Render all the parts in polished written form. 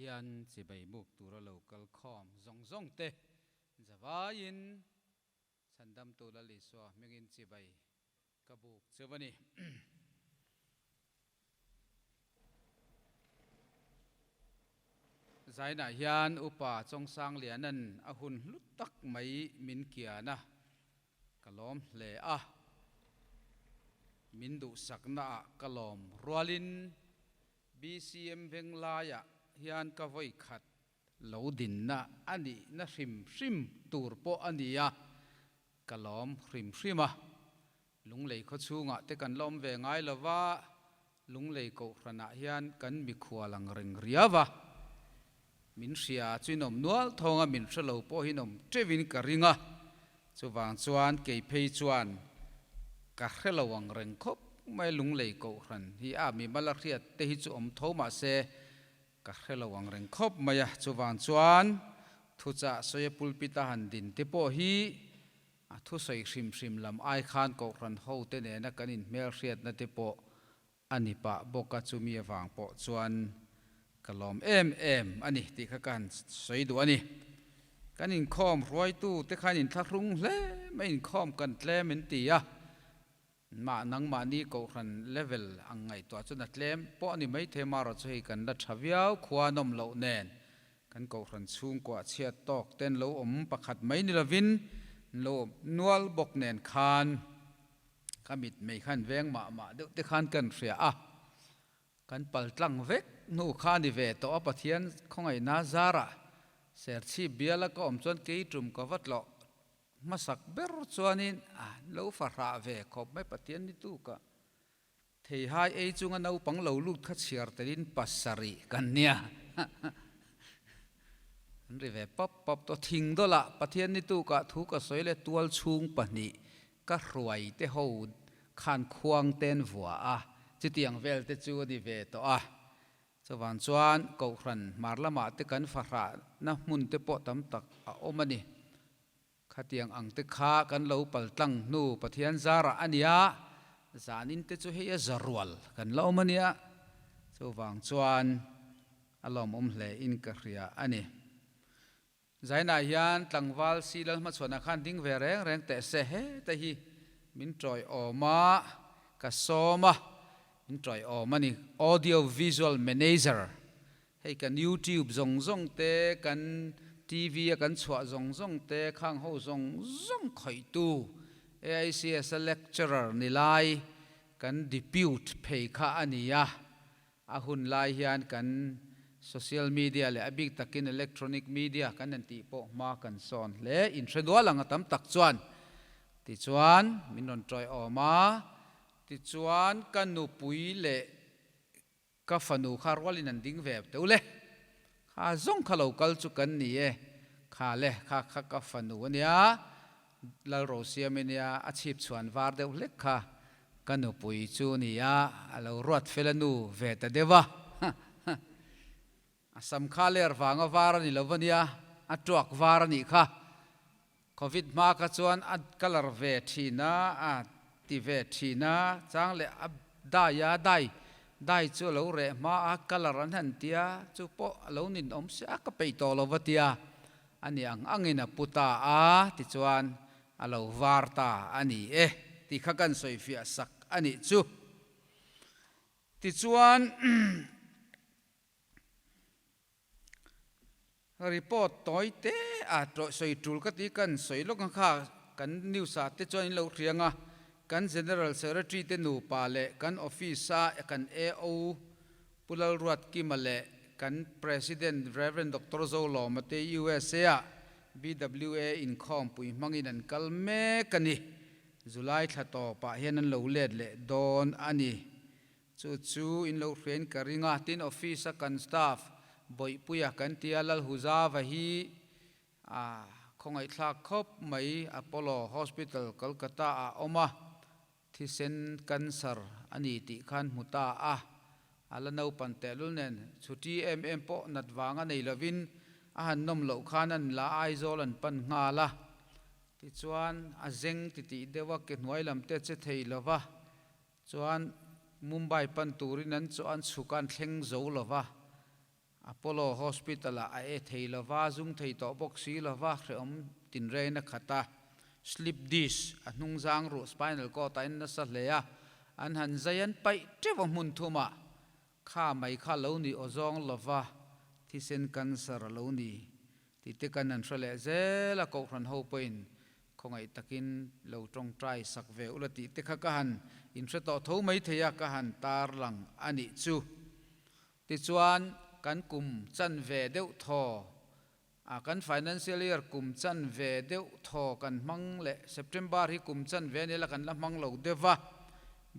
Pathian chibai buk tura lo kal khawm zawng zawng te zavaiin Chhandamtu Lal Isua hmingin chibai ka buk cheu a ni. Zainah hian Upa Chawngsangliana'n a hun hlu tak mai min kian a, ka lawm hle a. Min duhsaknaah ka lawm rualin BCM Venglaiah hian ka vawi khat lo dinna a nihna hrim hrim tur pawh a ni a, ka lawm hrim hrim a. Lunglei khaw chhungah te kan la awm ve ngai lo va, Lunglei Kohhranah hian kan mikhual ang reng riau a, min hria chu in awm nual thawng a, min hre lo pawh hi in awm teuhin ka ring a, chuvang chuan kei phei chuan ka hre lo ang reng khawp mai Lunglei Kohhran hi a mimal a hriat te hi chu awm tho mah se ka hre lo ang reng khawp mai a, chuvang chuan thuchah sawi a pulpit a han din te pawh hi A thusawi hrim hrim lam ai khan Kohhran hote nena kan inhmelhriatna te pawh a ni pah bawk a, chumi avang pawh chuan ka lawm em em a ni tih kha ka han sawi duh a ni. Kan inkhawm hruaitu te khan inthlahrung hle mai inkhawm kan tlem in ti a, mah nangmahni Kohhran level ang ngaihtuah chuan a tlem pawh a ni maithei marawh chu hei kan la tha viau khua nawm loh nen Kan kohhran chhungkuah chhiat tawk ten lo awm pakhat mai ni lovin lo awm nual bawk nen khan ka mit mei khan veng mah mah deuh te khan kan hria a, kan pal tlang vek hnu kha a ni ve tawh a, Pathian khawngaihna zarah Serchhip biala ka awm chuan kei tum ka va tlawh hmasak ber chuanin a lo fahrah ve khawp mai Pathian ni tuk a. Theihai ei chunga naupang lo lut kha chhiar telin pasarih kan nia. An ri ve pap pap tawh. Thing dawlah Pathian ni tukah thu ka sawi leh tual chhung pahnih ka hruai te ho khan khuang ten vua a, chutiang vel te chu a ni ve tawh a. Chuvang chuan Kohhran hmar lamah te kan fahrahna hmun te pawh tam tak a awm a ni. Khatiang ang te kha kan lo pal tlang hnu Pathian zarah a nia, zanin te chu hei a za rual kan la awm a nia, chuvang chuan a lawmawm hle in ka hria a ni. Zainah hian tlangval si Lalhmachhuana khan ding ve reng reng teh se, heta hi min tawiawm a, ka sawm a, min tawiawm a ni, Audio Visual Manager Hei kan YouTube zawng zawng te, kan TV a kan chhuah zawng zawng te, khang ho zawng zawng khawihtu AICS a lecturer ni lai kan depute phei kha a ni a. A hun lai hian kan social media leh a bik takin electronic media kan en tih pawh hma kan sawn hle. Inhre nual ang a tam tak chuan. Tichuan min rawn tawiawm a, tichuan ka nupui leh Ka fanu kha rualin an ding ve teuh le. Kha zawng kha lo kal chu kan ni e. Kha le, kha kha ka fanu a nia, Lalrosiam i nia, a chhip chhuan var deuh hlek kha ka nupui chu nia, a lo ruat fel a nu ve ta deuh a. A sam kha ler vanga var a ni lo va nia, a tuak var a nih kha. Covid hma kha chuan a colour ve thin a, a ti ve thin a, chang leh a dye a, dye dye chu a lo reh hma a, colour an han tia, chu pawh a lo nin awm sia, ka peih tawh lo va tia, a ni ang angin a pu ta a, tichuan a lo var ta a ni e tih kha kan sawifiah sak a nih chu. Tichuan. Report tawi te a sawi tul ka ti kan sawi lawk ang kha kan news ah te chuan in lo hriang a, kan General Secretary te nupa leh kan office a kan AO Pu Lalruatkima leh kan President Rev Doctor Zolawma te USA ah BWA inkhawmpui hmangin an kal mek a ni. July thla tawpah hian an lo let leh dawn a ni. Chu chu in lo hriain ka ring a, tin office a kan staff Bawihpuia kan tia Lalhuzava hi a khawngaihthlak khawp mai Apollo Hospital Kolkata ah awm a, thisen cancer a ni tih khan hmu ta a, a la naupan tehlul nen chhuti em em pawh nat vang a nei lovin a han nawm loh khan an la Aizawl an pan nghal a, tichuan a zeng titih deuh a ke hnuai lam te che thei lova. Chuan Mumbai pan turin an chu an chhuk a, an thleng zo lo va. Apollo Hospital-ah a e thei lova, zung thei tawh bawk si lova, hrehawm tinrengin a khat a. Slip disc a hnungzang ruh spinal cord ah in nasa hle a, an han zai an paih teuh a hmun thumah kha mai kha lo ni aw zawng lova thisen cancer a lo ni tih te kan han hre leh zel a, Kohhran ho pawhin khawngaih takin lo tawngtai sak ve ula tih te kha ka han inhre tawh tho mai thei a, ka han tarlang a nih chu. Tichuan kan kum chanve deuh thaw A kan financial year kum chanve deuh thaw kan hmang leh September hi kum chanve a ni la kan la hmang lo deuh va,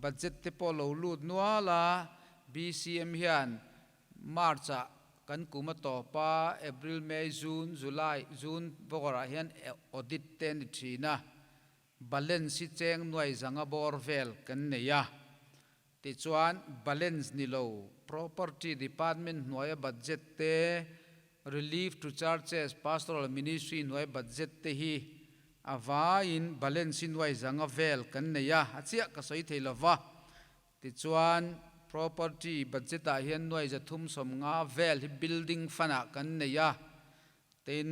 budget te pawh lo lut nual a, BCM hian March ah kan kum a tawp a, April, May, June, July, June bawkawrah hian audit te a ni thin a, balance hi cheng nuai zanga bawr vel kan nei a, tichuan balance ni lo property department hnuaia budget te Relief to Churches Pastoral Ministry hnuai budget te hi a vaiin balance hi nuai zanga vel kan nei a, a chiah ka sawi thei lo va. Tichuan property budget ah hian nuai 350 vel hi building fund ah kan nei a, tin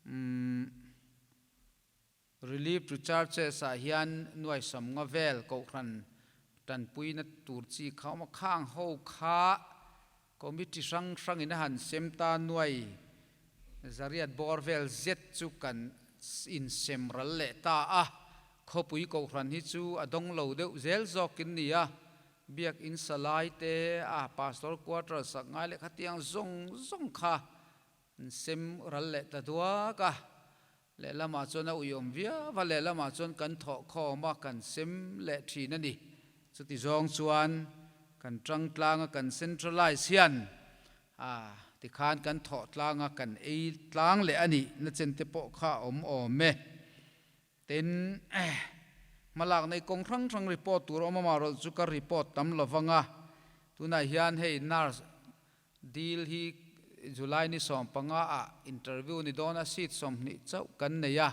umm Relief to Churches ah hian nuai 50 vel kohhran tanpuina tur chi kha awm a, khang ho kha committee hrang hrangin a han sem ta nuai 800 bawr vel zet chu kan insem ral leh ta a, khawpui kohhran hi chu a dawng lo deuh zel zawkin ni a, biakin salai te a pastor quarter sak ngai leh khatiang zawng zawng kha an sem ral leh ta duak a. Lehlamah chuan a uiawm viau a, lehlamah chuan kan thawh khawm a, kan sem leh thin a ni. Chuti zawng chuan kan tang tlang a, kan centralize hian a tikhan kan thawh tlang a, kan ei tlang leh a nih na chen te pawh kha a awm awm e. Tin, hmalak nei kawng hrang hrang report tur awm amarawlh chu ka report tam lo vang a, tunah hian hei nurse Deal hi July ni 15 ah interview ni dawn a, seat 20 chauh kan nei a,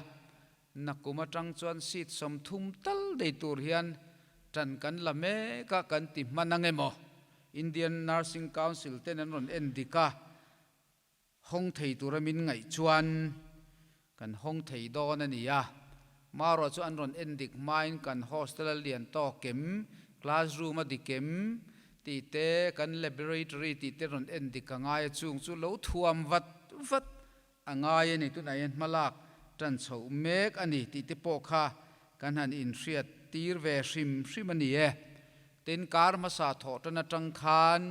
nakum atang chuan seat 30 tal nei tur hian tan kan la mek a, kan ti hman ang emaw? Indian Nursing Council ten an rawn en dik a, hawng thei tura min ngaih chuan kan hawng thei dawn a ni a, marawh chu an rawn en dik hmain kan hostel a lian tawk em, classroom a dik em tih te, kan laboratory tih te rawn en dik a ngai a, chung chu lo thuam vat vat a ngai a ni, tunah hian hmalak tan chhoh mek a ni tih te pawh kha kan han inhriat tir ve hrim hrim a ni e. Tin, kar hmasa thawh tan atang khan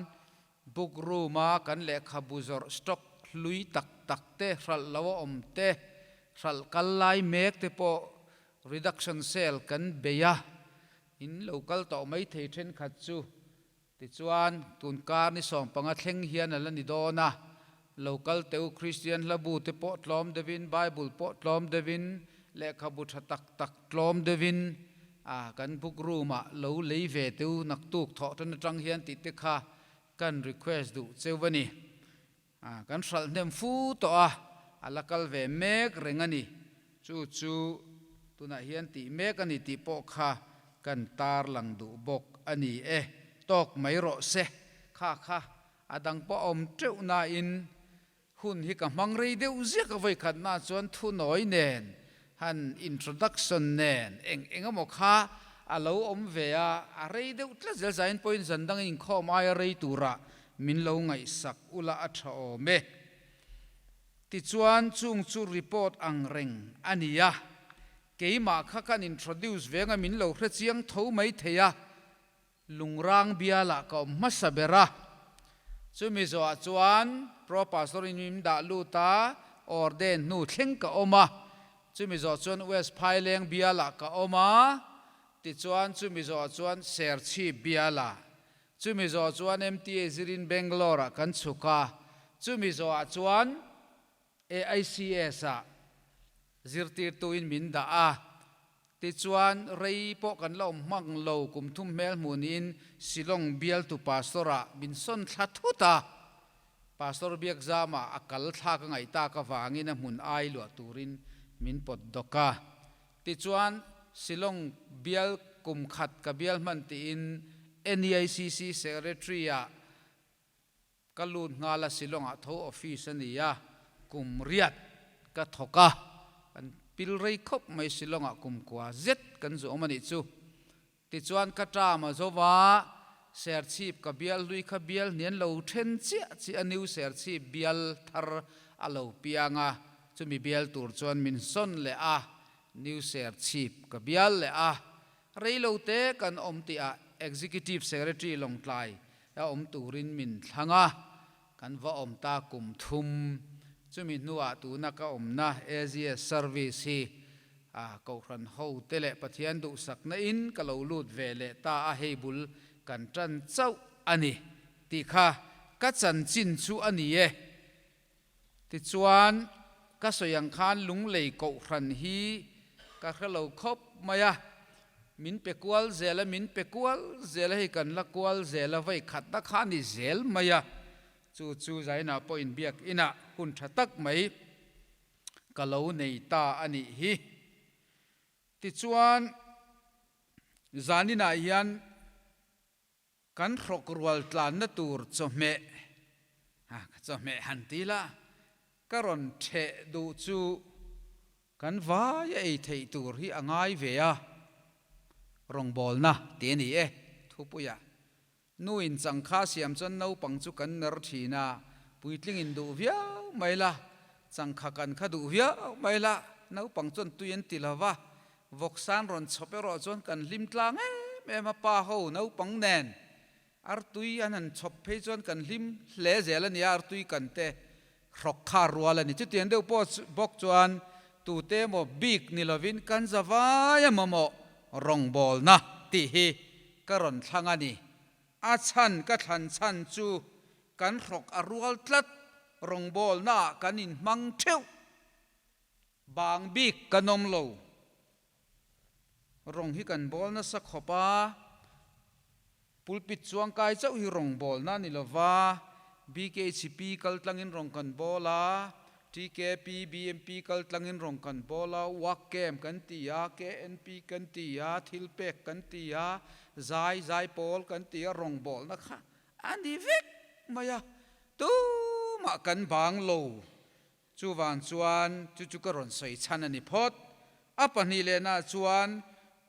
Book room-a kan lehkhabu zawrh stock hlui tak tak te, hralh lo a awm te, hralh kal lai mek te pawh reduction sale kan bei a, in lo kal tawh mai thei thenkhat chu. Tichuan, tun kar ni 15 thleng hian a la ni dawn a, lo kal teh u Kristian hlabu te pawh tlawm deuhin, Bible pawh tlawm deuhin, lehkhabu tha tak tak tlawm deuhin a kan book room ah lo lei ve teh u naktuk thawh tan atang hian tih te kha kan request duh cheu a ni. A kan hralh hnem fu tawh a, a la kal ve mek reng a ni. Chu chu tunah hian tih mek a ni tih pawh kha kan tarlang duh bawk a ni e. Tawk mai rawh se. Kha kha a dang pawh a awm teuh nain Hun hi ka hmang rei deuh ziak a vawikhatna chuan thunawi nen han introduction nen eng eng emaw kha a lo awm ve a, a rei deuh tlat zel zain pawhin zan dang inkhawm aia rei turah min lo ngaihsak ula a tha awm e. Tichuan chung chu report ang reng a ni a, keimah kha kan introduce veng a min lo hrechiang tho mai thei a, Lungrang bialah ka awm hmasa ber a, chumi zawhah chuan Pro Pastor in min dah lut a, ordain hnu thleng ka awm a, chumi zawh chuan West Phaileng bialah ka awm a, tichuan chumi zawhah chuan Serchhip bialah, chumi zawh chuan MTA zirin Bangalore ah kan chhuk a, chumi zawhah chuan AICS-ah zirtirtuin min dah a, tichuan rei pawh kan la awm hmang lo, kum thum hmel hmuh niin Shillong bialtu pastor-ah min sawn thla thut a, Pastor Biakzama a kal thlak a ngaih tak avangin a hmun ai luah turin min pawt dawk a, tichuan Shillong bial kum khat ka bial hman tiin NEICC Secretary-ah. Ka lut nghal a, Shillong-ah tho office a ni a, kum riat ka thawk a, kan pil rei khawp mai Shillong-ah kum kua zet kan zu awm a nih chu. Tichuan ka term a zo va, Serchhip ka bial hlui kha bial hnian lo then chiah chiah a New Serchhip bial thar a lo piang a, chumi bial tur chuan min sawn leh a, New Serchhip ka bial leh a, Reilote kan awm tihah Executive Secretary Lawngtlai a awm turin min thlang a, kan va awm ta kum thum. Chumi hnuah tuna ka awmna AGS Service hi Kohhran hote leh Pathian duhsakna in ka lo lut ve leh ta a, hei bul kan tan chauh a ni tih kha ka chanchin chu a ni e. Tichuan, ka sawi ang khan Lunglei Kohhran hi ka hre lo khawp mai a, min pe kual zel a, min pe kual zel a, hei kan la kual zel a, vei khatna kha a ni zel mai a, chu chu Zaina pawh inbiak inah hun tha tak mai ka lo nei ta a nih hi. Tichuan, zaninah hian Kan hrawk rual tlanna tur chawhmeh, ha, chawhmeh han ti la, ka rawn theh duh chu kan vai a ei theih tur hi a ngai ve a, rawngbawlna ti a ni e, thupuia. Nu in changkha siam chuan naupang chu kan ner thin a, puitling in duh viau mai la, changkha kan kha duh viau mai la, naupang chuan tui an ti lo va, Vawksan rawn chhawp erawh chuan kan hlim tlang em em a, pa ho naupang nen artui an han chhawp phei chuan kan hlim hle zel a nia, artui kan te hrawk kha rual a ni. Chutiang deuh pawh bawk chuan tute emaw bik ni lovin kan zavai a mamawh rawngbawlna tih hi ka rawn thlang a ni. A chhan ka thlan chhan chu kan hrawk a rual tlat, rawngbawlnaah kan inhmang theuh. Bang bik kan awm lo. Rawng hi kan bawl nasa khawp a, pulpit chuangkai chauh hi rawng bawlna a ni lo va, BKHP kal tlangin rawng kan bawl a, TKP, BMP kal tlangin rawng kan bawl a, work camp kan ti a, KNP kan ti a, thilpek kan ti a, zai, zaipawl kan ti a, rawng bawlna kha a ni vek mai a, tumah kan bang lo. Chuvang chuan chu chu ka rawn sawi chhan a ni phawt. A pahnih lehna chuan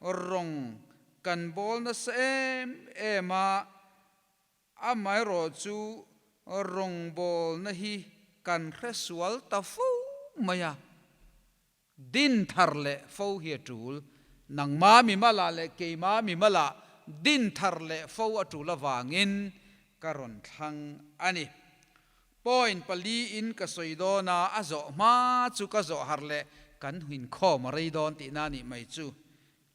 rawng kan bawl nasa em em a, amaherawh chu rawngbawlna hi kan hre sual ta fo mai a, din thar leh fo hi a tul. Nangma mimala leh keima mimala din thar leh fo a tul avangin ka rawn thlang a ni. Point pali in ka sawi dawn a, a zawh hma chu ka zawh harh leh kan inkhawm a rei dawn tihna a nih mai chu.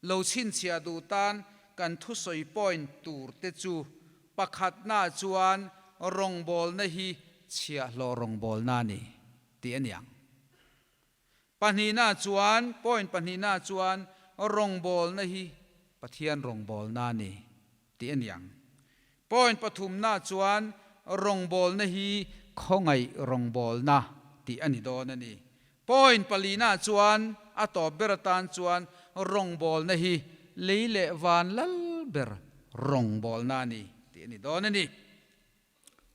Lo chhinchhiah duh tan kan thusawi point tur te chu pakhatna chuan rawngbawlna hi chhiahhlawh rawngbawlna a ni tih a ni ang. Pahnihna chuan, point pahnihna chuan rawngbawlna hi Pathian rawngbawlna a ni tih a ni ang. Point pathumna chuan rawngbawlna hi khawngaih rawngbawlna tih a ni dawn a ni. Point palina chuan a tawp ber atan chuan rawngbawlna hi lei leh van lal ber rawngbawlna a ni tih a ni dawn a ni.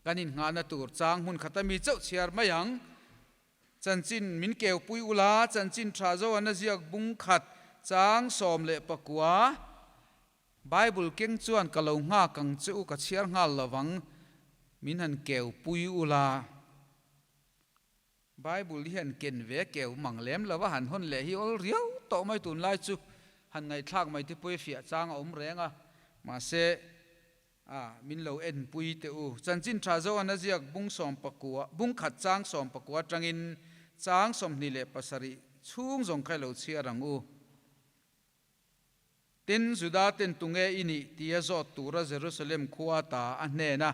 Kan innghahna tur chang hmun khata mi chauh chhiar mai ang. Chanchin min keupui ula, chanchin tha zo an a ziak bung khat chang 19. Bible keng chuan ka lo nghak ang che u, ka chhiar nghal lovang, min han keupui ula. Bible hi han ken ve keu mang lem lo va, han hawn leh hi awl riau tawh mai tunlai chu, han ngaihthlak mai te pawh fiah chang a awm reng a, mahse a min lo enpui teh u. Chanchin tha zo an a ziak bung 19, bung khat chang 19 atangin chang 27 chhung zawng kha i lo chhiar ang u. Tin, Juda ten tunge i nih tia zawt tura Jerusalem khua ta a hnena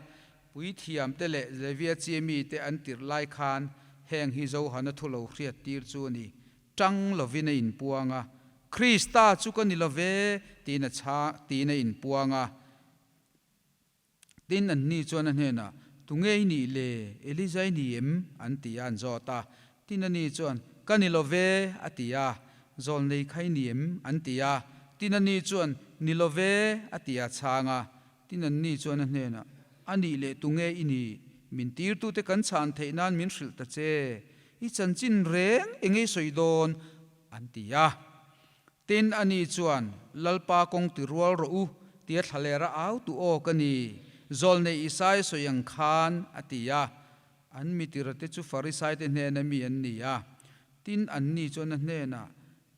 puithiamte leh Levia chi mite an tirh lai khan heng hi Johana thu lo hriat tir chu a ni. Tang lovin a inpuang a, Krista chu ka ni lo ve tiin a chhang tiin a inpuang a. Tin, anni chuan a hnenah, Tunge i nih le? Elija i ni em? an ti a, an zawt a. Tin, ani chuan, Ka ni lo ve, a ti a. Zawlnei kha i ni em? an ti a. Tin, ani chuan, Ni lo ve, a ti a chhang a. Tin, anni chuan a hnenah, A nih leh tunge i nih? Min tirtute kan chhan theih nan min hrilh ta che. I chanchin reng eng ei sawi dawn? an ti a. Tin, ani chuan, Lalpa kawng ti rual rawh u, tia thlalera au tu aw ka ni, Zawlnei Isaia sawi ang khan, a ti a. An mitirate chu Farisaite hnena mi an ni a. Tin, anni chuan a hnenah,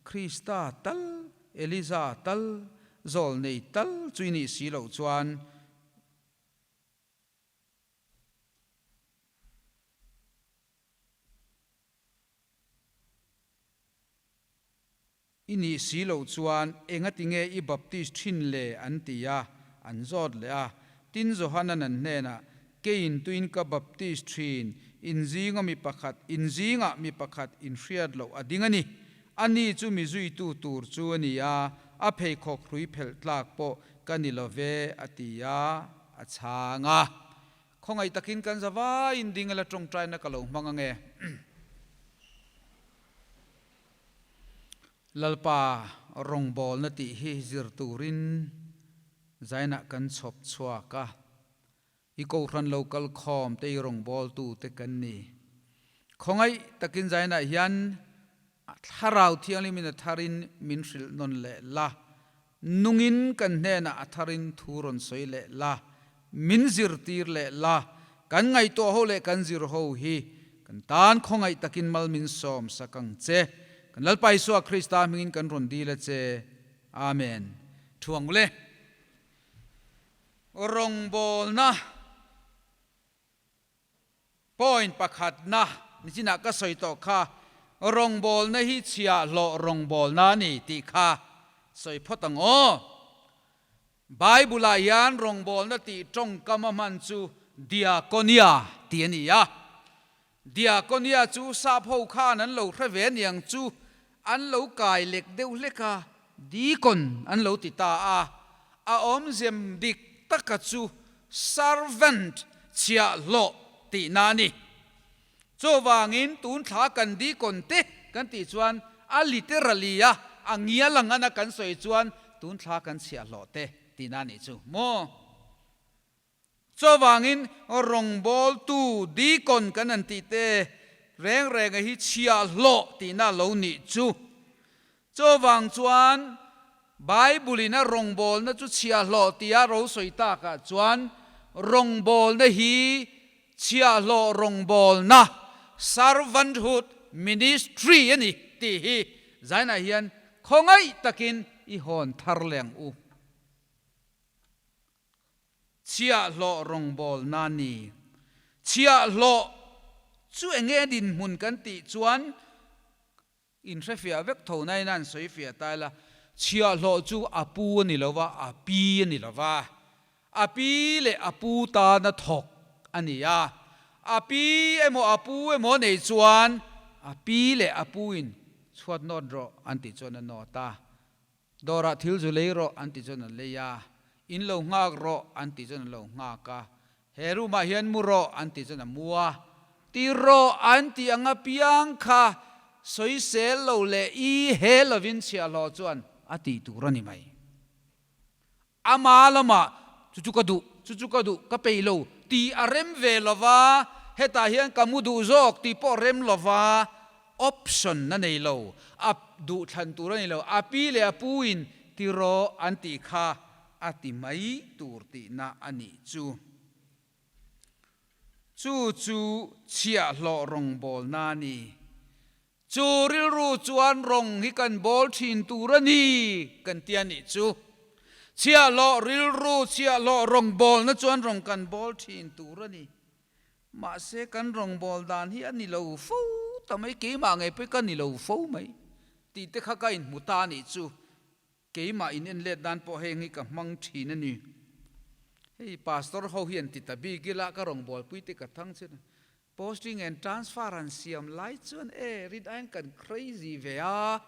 Krista tal, Eliza tal, Zawlnei tal chu i nih si loh chuan, I nih si loh chuan engati nge i baptis thin le? an ti a, an zawt leh a. Tin, Johanan an hnenah, Keiin tuin ka baptis thin, in zinga mi pakhat, in zingah mi pakhat in hriat loh a ding a ni. Ani chu mi zuitu tur chu a ni a, a pheikhawk hrui phelh tlak pawh ka ni lo ve, a ti a, a chhang a. Khawngaih takin kan za vaiin ding ila tawngtaina ka lo hmang ange. Lalpa rawngbawlna tih hi zir turin zainah kan chhawp chhuak a, i kohhran lo kal khawm te i rawngbawltute kan ni. Khawngaih takin zainah hian Thlarau Thianghlimin a tharin min hrilh nawn leh la, nungin kan hnenah a tharin thu rawn sawi leh la, min zirtir leh la, kan ngaihtuah ho leh kan zir ho hi kan tan khawngaih takin mal min sawm sak ang che. Kan Lalpa Isua Krista hmingin kan rawn dil a che. Amen. Thuang le. Rawngbawlna. Point pakhatna, nichinah ka sawi tawh kha, rawngbawlna hi chhiahhlawh rawngbawlna a ni tih kha sawi phawt ang aw. Bible-ah hian rawngbawlna tih tawngkam a hman chu diakonia tih a ni a. Diakonia chu sap ho khan an lo hre ve aniang chu an lo kai lek deuh hlek a, deacon an lo ti ta a. A awmzem dik taka chu servant chhiahhlawh tihna a ni. Chuvangin tun thla kan deacon te kan tih chuan a literally a a ngial ang ana kan sawi chuan tun thla kan chhiahhlawh te tihna a nih chu maw? Chuvangin rawngbawltu deacon kan han tih te reng renga hi chhiahhlawh tihna a lo nih chu. Chuvang chuan Bible in a rawngbawlna chu chhiahhlawh tia ro sawi takah chuan rawngbawlna hi chhiahhlawh rawngbawlna, servanthood ministry, a ni tih hi zainah hian khawngaih takin i hawn thar leh ang u. Chhiahhlawh rawngbawlna ni. Chhiahhlawh chu enge dinhmun kan tih chuan In hrefiah vek tho nain an sawi fiah ta ila, chhiahhlawh chu a pu a ni lo va, a pi a ni lo va, a pi leh a pu tana thawk a ni a, a pi emaw a pu emaw nei chuan a pi leh a pu in chhuat nawt rawh an tih chuan a nawt a, dawrah thil zu lei rawh an tih chuan a lei a, in lo nghak rawh an tih chuan a lo nghak a, He room ah hian mu rawh an tih chuan a mu a, ti rawh an tih ang apiang kha sawisel lo leh i he lovin chhiahhlawh chuan a tih tur a ni mai. Ama lamah chu chu ka duh, chu chu ka duh, ka peih lo tih a rem ve lova, hetah hian ka mu duh zawk tih pawh rem lova option a nei lo, a duh thlan tur a ni lo, a pi leh a pu in ti rawh an tih kha A ti mai tur tihna a nih chu. Chu chu chhiahhlawh rawngbawlna a ni. Chu rilru chuan rawng hi kan bawl thin tur a ni kan ti a nih chu. Chhiahhlawh rilru, chhiahhlawh rawngbawlna chuan rawng kan bawl thin tur a ni. Mahse kan rawngbâwl dan hi a ni lo fo ta mai, keimah ngei pawh hi ka ni lo fo mai tih te kha ka inhmu ta a nih chu. Keimah in en let nan pawh heng hi ka hmang thin a ni. Hei pastor ho hi an ti ta bik ila ka rawngbawlpui te ka thang chin a. Posting and transfer an siam lai chuan e rin aiin kan crazy ve a,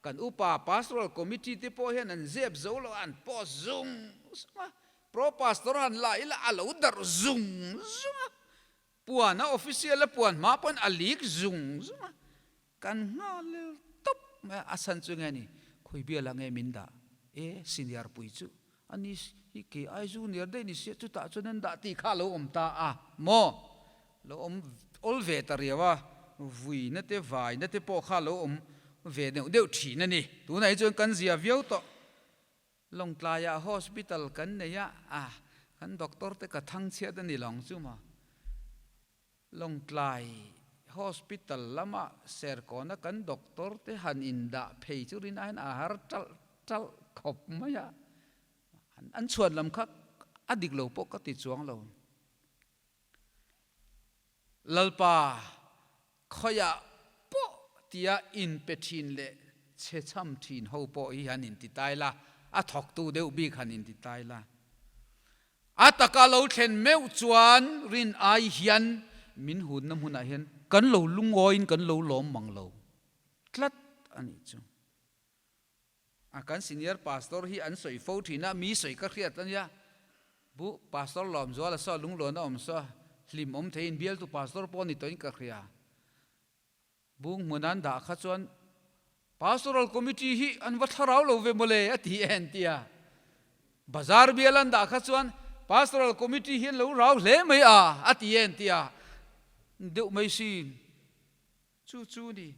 kan upa pastoral committee te pawh hian an zep zo lo a, an post zung zung a, pro pastor han la ila a lo darh zung zung a, puan a official a puan hma pawn a leak zung zung a, Kan nghal lel tawp mai a, a chhan chu nge ni, khawi bialah nge min dah? E, senior pui chu a ni hi kei ai junior daih ni sia, chutah chuan an dah tih kha a lo awm ta a maw? Lo awm awl ve ta riau a, vuina te vaina te pawh kha lo awm ve deuh deuh thin a ni. Tunah hi chuan kan zia viau tawh. Lawngtlaiah hospital kan nei a, ah kan doctor te ka thang chhiat a ni lawng chu maw. Lawngtlai hospital lama Serkawna kan doctor te han indah phei chu rin aiin a har ṭalh ṭalh khawp mai a, an chhuan lam kha a dik lo pawh ka ti chuang lo. Lalpa khawiah pawh tia inpe ṭhin leh chhe chham ṭhin ho pawh hi han inti tai la, a thawktu deuh bik han inti tai la. A taka lo thlen meuh chuan rin ai hian min hunna hmunah hian kan lo lungawiin kan lo lawm mang lo tlat a nih chu. A kan senior pastor hi an sawi fo thin a, mi sawi ka hriat a nia. Bu pastor Lawmzuala saw lunglawn a awm saw hlim awm theiin bialtu pastor pawh ni tawhin ka hria. Bung hmun an dah kha chuan pastoral committee hi an va thlarau lo ve mawle a ti en tia. Bazar bial an dah kha chuan pastoral committee hi an lo rau hle mai a a ti en tia. Deuh mai sin. Chu chu ni.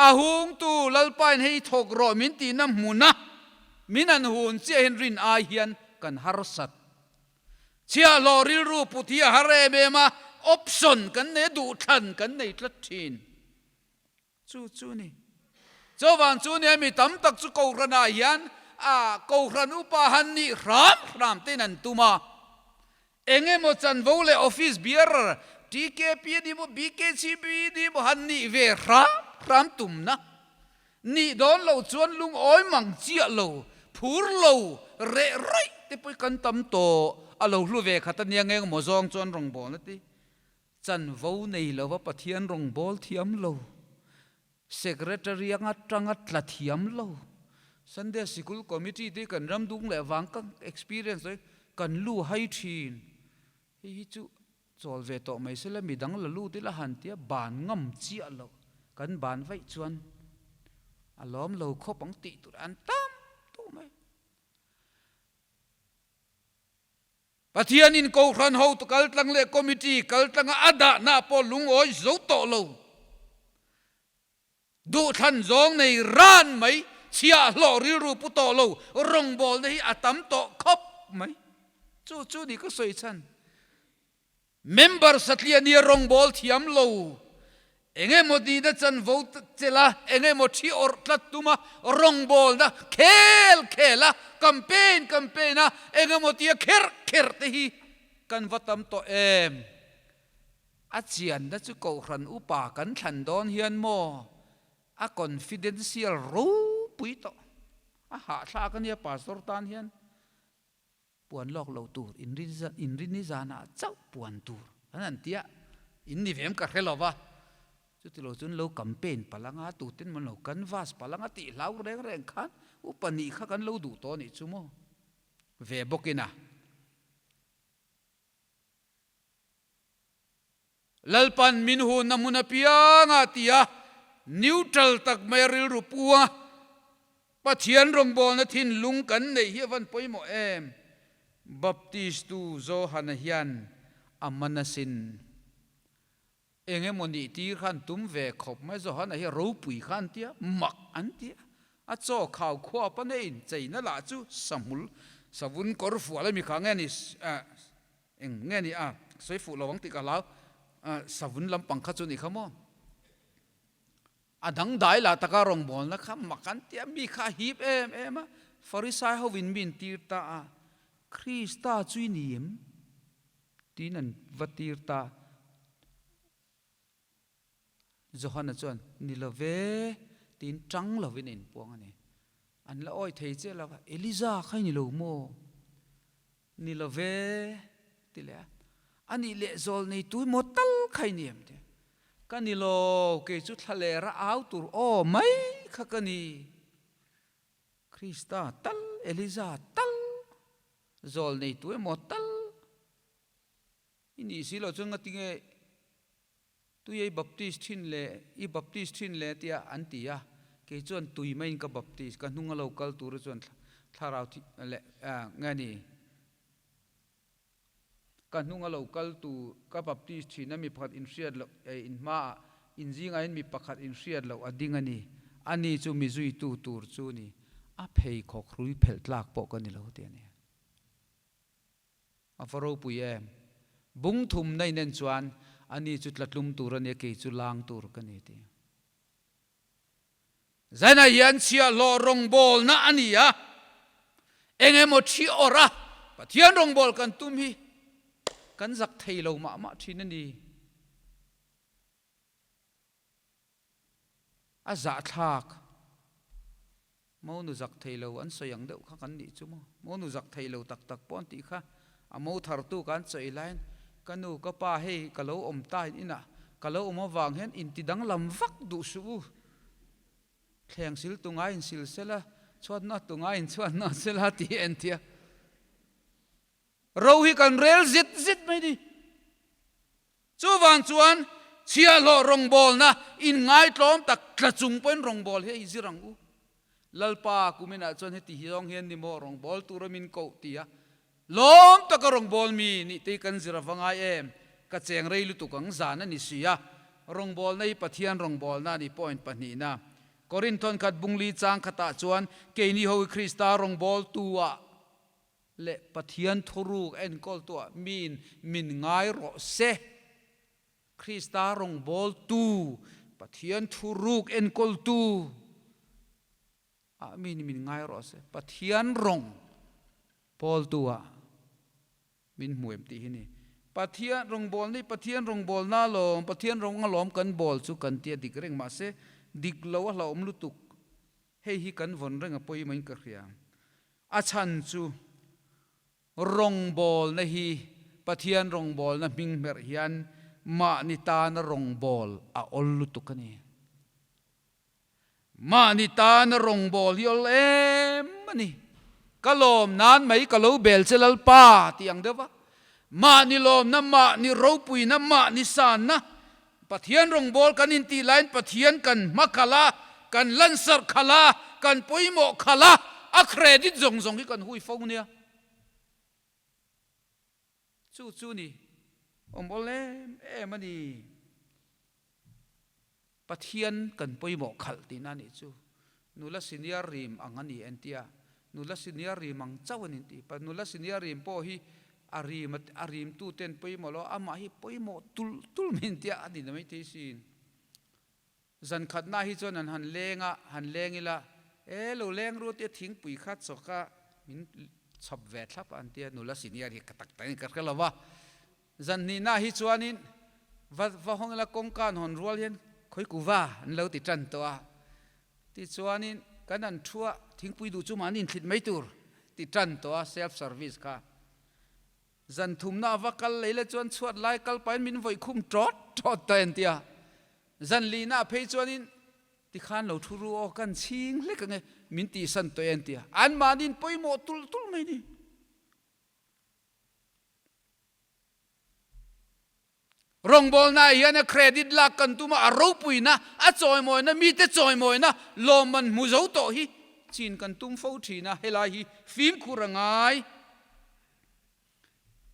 A hungtu Lalpain hei thawk rawh min tihna hmuna min an hun chiah hian rin ai hian kan harsat. Chhiahhlawh rilru put hi a har em em a, option kan nei a, duhthlan kan nei tlat thin. Chu chu ni. Chuvang chu nia mi tam tak chu Kohhranah hian a Kohhran upa han nih hram hram tein an tum a. Eng emaw chanvo leh office bearer, TKP a ni maw, BKCB a ni maw han nih ve hram hram tumna nih dawn loh chuan lungawi mang chiah lo, phur lo, reh raih te pawh hi kan tam tawh. A lo hlu ve khat a nia ngeng maw zawng chuan rawngbawlna te Chanvo nei lova Pathian rawngbâwl thiam lo, Secretary anga tanga tla thiam lo, Sunday Sikul Committee te kan ram dung leh vang ka experience hi kan lu hai thin. Hei hi chu chawl ve tawh mai sela midang la lut ila han tia ban ngam chiah lo, kan ban vaih chuan a lawm lo khawp ang tih tur an tam tawh mai. Pathianin Kohhran hotu kaltlang leh committee kaltlanga a dahna pawh lungawi zo tawh lo. Duhthlan zawng nei ran mai, chhiahhlawh rilru pu tawh lo, rawngbawlna hi a tam tawh khawp mai. Chu chu ni ka sawi chhan. Member satliah nia rawngbâwl thiam lo, eng emaw nihna chanvo chelh a, eng emaw thi awrh tlat tum a, rawngbâwlna khel khel a, campaign campaign a, eng emaw tia kherh kherh te hi kan va tam tawh em? A chianna chu Kohhran upa kan thlan dawn hian maw a confidential ropui tawh a hahthlak a nia Pastor tan hian. Puan lawk lo tur, inrini zanah chauh puan tur an han ti a, in ni vem ka hre lo va, chuti lo chuan lo campaign palh anga tuten maw lo canvas palh anga tih hlau reng reng khan upa nih kha kan lo duh tawh a nih chu maw ve bawkin a. Lalpan min hunna hmun apianga ti a, neutral tak mai a rilru pu a, Pathian rawngbawlna thinlung kan neih hi a van pawimawh em? Baptistu Johana hian a man asin. Eng emaw nih tir khan tum ve khawp mai, Johana hi a ropui kha an ti a, mak an ti a, a chaw khau khuap a nei, cheina lah chu sahmul, savun kawr fual a mi kha nge ni, Eng nge ni a sawi fuh lo ang tih ka hlau, savun lampang kha chu ni kha maw? A dangdai lah taka rawngbawlna kha mak an ti a, mi kha a hip em em a, Farisai hovin mi in tir ta a, Krista chu i ni em? tiin an va tir ta. Johana chuan, Ni lo ve, tiin tang lovin a inpuang a ni. An la awi thei che lo va, Eliza kha i ni lo maw? Ni lo ve, ti leh a. A nih leh zawl nei tui maw tal kha i ni em? ti. Ka ni lo, kei chu thla lera au tur aw mai kha ka ni. Krista tal, Eliza tal, zawl nei tu emaw tal i nih si lo chuan ngatinge Tui ei baptist thin le, i baptist thin le tia an ti a, kei chuan tui maiin ka baptist, ka hnung a lo kal tur chuan thlarau thi leh nge ni? Ka hnunga lo kal tu ka baptist thin a mi pakhat inhriat loh eh in hmaah in zingah hian mi pakhat inhriat loh a ding a ni. Ani chu mi zuitu tur chu ni. A pheikhawk hrui phelh tlak pawh ka ni lo ti a ni. A va ropui em? Bung thum na inen chuan ani chu tlatlum tur a nia kei chu lang tur ka ni ti. Zaina hian chhiahhlawh rawngbawlna a ni a, eng emaw thi awrh a Pathian rawngbawl kan tum hi kan zak thei lo mah mah thin a ni. A zahthlak, Monu zak thei lo an sawi ang deuh kha kan nih chu maw? Monu zak thei lo tak tak pawh an tih kha a mo thartu kan sawi laiin ka nu ka pa hei ka lo awm ta in inah ka lo awm avang hian inti danglam vak duh suh u. Thleng sil tu ngai in sil sela, chhuat nawt tu ngai in chhuat nawt sela tih hi en tia. Ro hi kan rel zit zit mai ni. Chuvang chuan chhiahhlawh rawngbawlna inngaitlawm tak tla chung pawhin rawngbâwl hi a inzir ang u. Lalpa kuminah chuan heti hi zawng hian ni maw rawngbâwl tura min koh ti a, lawm taka rawngbâwl mi nih te hi kan zir a va ngai em? Ka cheng rei lutuk ang zan a ni si a. Rawngbâwlna hi Pathian rawngbâwlna a ni point pahnihna. Korinthon khat bungli chang khatah chuan keini ho hi Krista rawngbâwltu-ah leh Pathian thuruk enkawltuah miin min ngai rawh se. Krista rawngbawltu, Pathian thuruk enkawltu ah miin min ngai rawh se. Pathian rawng pawltu ah min hmu em tih hi ni. Pathian rawngbawlna hi Pathian rawngbawlna alawm, Pathian rawng alawm kan bawl chu kan tia dik reng mahse dik lo a hlauhawm lutuk. Hei hi kan vawn reng a pawimawhin ka hria. A chhan chu rawngbawlna hi Pathian rawngbawlna hming hmerh hian mahni tana rawngbâwl a awl lutuk a ni. Mahni tana rawngbâwl hi awl em a ni. Ka lawm nan mai ka lo bel che Lalpa tih ang deuh va. Mahni lawmna, mahni ropuina, mahni sanna Pathian rawngbâwl kan intih laiin Pathian kan hma khalh a, kan lansarh khalh a, kan pawimawh khalh a, a credit zawng zawng hi kan hui fo nia. Chu chu ni awm awl em em a ni. Pathian kan pawimawh khalh tihna a nih chu. Nula senior rim ang a ni entia nula senior rim ang chauh a ni tih. Nula senior rim pawh hi a rim a rimtu ten pawimawh lo amah hi pawimawh tul tul mai entia a ni na maithei sin. Zan khatna hi chuan an han leng a, han leng ila e lo leng ru tia thingpui kha chawk a min chhawp ve thlap a an tia nula senior hi ka tak tak in ka hre lo va. Zan hnihna hi chuanin va va hawng ila kawngka an hawn rual hian khawi kuva an lo ti tan tawh a. Tichuanin kan an thu a, thingpui duh chu mahni inthlit mai tur ti tan tawh a, self service kha. Zan thumna a va kal lei la chuan chhuat lai kal pahin min vawih khum tawt tawt tawh en tia. Zan lihna ah phei chuanin tikhan lo thu ru aw kan chhing hlek ang e min tihsan tawh en tia. An mahni in pawimawh tulh tulh mai ni. Rawngbawlna ah hian a credit lak kan tum a, a ropuina, a chawimawina, mite chawimawina lawmman hmu zo tawh hi chin kan tum fo thin a, helai hi fimkhur a ngai.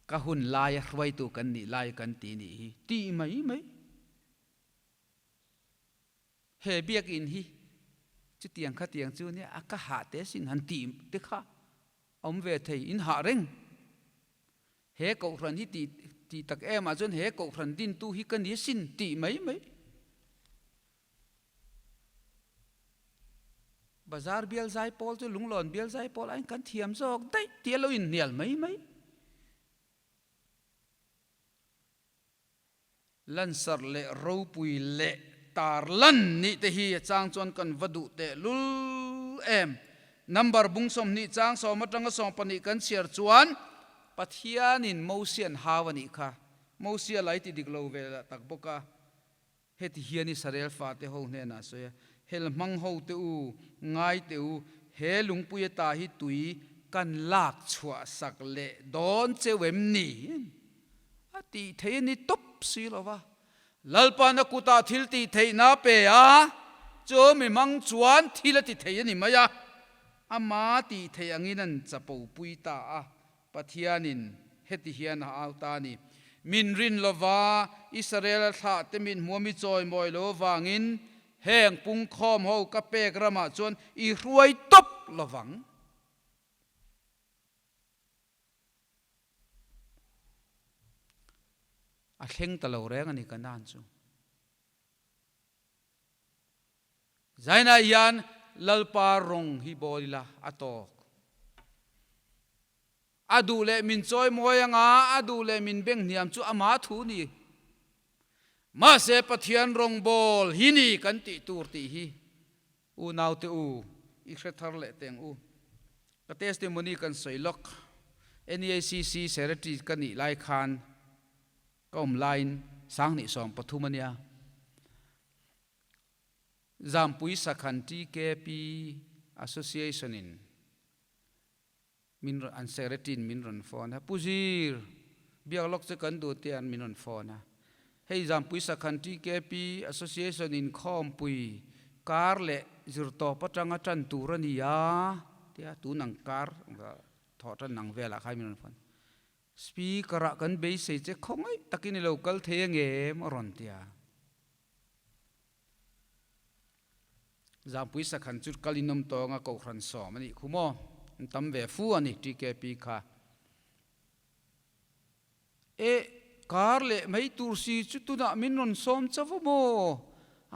Ka hun laia hruaitu kan nih lai kan ti nih hi tih mai mai. He biakinn hi chutiang khatiang chu nia a ka hah te sin han tih te kha awm ve thei in hah reng. He kohhran hi tih tih tak em ah chuan he kohhran dintu hi ka ni sin tih mai mai. Bazar bial zai pawl chu lunglawn bial zai pawl aiin kan thiam zawk daih tih a lo inhnial mai mai. Lansarh leh ropui leh tarlan nih te hi a chang chuan kan va duh teh lul em. Number bung 20 chang sawm atanga 12 kan chhiar chuan Pathianin Mosia an hau a nih kha. Mosia lai ti dik lo ve lah tak bawk a. Heti hian Israel fate ho hnenah a sawi a, Hel hmang ho te u, ngai teh u, he lungpui ata hi tui kan lak chhuah sak leh dawn cheu em ni? A tih thei a ni tawp si lo va. Lalpa'n a kutah thil tih theihna a pe a, chu mi hmang chuan thil a ti thei a ni mai a. Ama tih theih angin an chapo pui ta a, Pathianin. Heti hian a au ta a ni, Min rin lova Israela thlahte min hmuami chawimawi lo avangin heng pungkhawm ho ka pek ramah chuan i hruai tawp lovang. A thleng ta lo reng a ni Kanaan chu. Zainah hian Lalpa rawng hi bawl ila a tawk. A duh leh min chawi mawi anga, a duh leh min beng hniam chu ama thu ni. Mahse Pathian rawng bawl hi ni kan tih tur tih hi unaute u i hre thar leh teng u. Ka testimony kan sawi lawk. NEACC Secretary ka nih lai khan ka awm laiin 2013 a nia. Zampui Sakhan TKP Association in min an secretary in min rawn phone a, Pu Zir, biak lawk che kan duh tih an min rawn phone a. Hei Zampui Sakhan TKP Association in khawmpui kar leh zirtawp atanga tan tur a ni a tia tun ang kar thawh tan ang velah khan min rawn phone. Speaker ah kan beisei che khawngaih takin i lo kal thei angem a rawn ti a. Zampui sakhan chu kal inawm tawnga kohhran sawm a nih khu maw? An tam ve fu a ni TKP kha. E, kar leh mai tur si chu tunah min rawn sawm chauh a maw?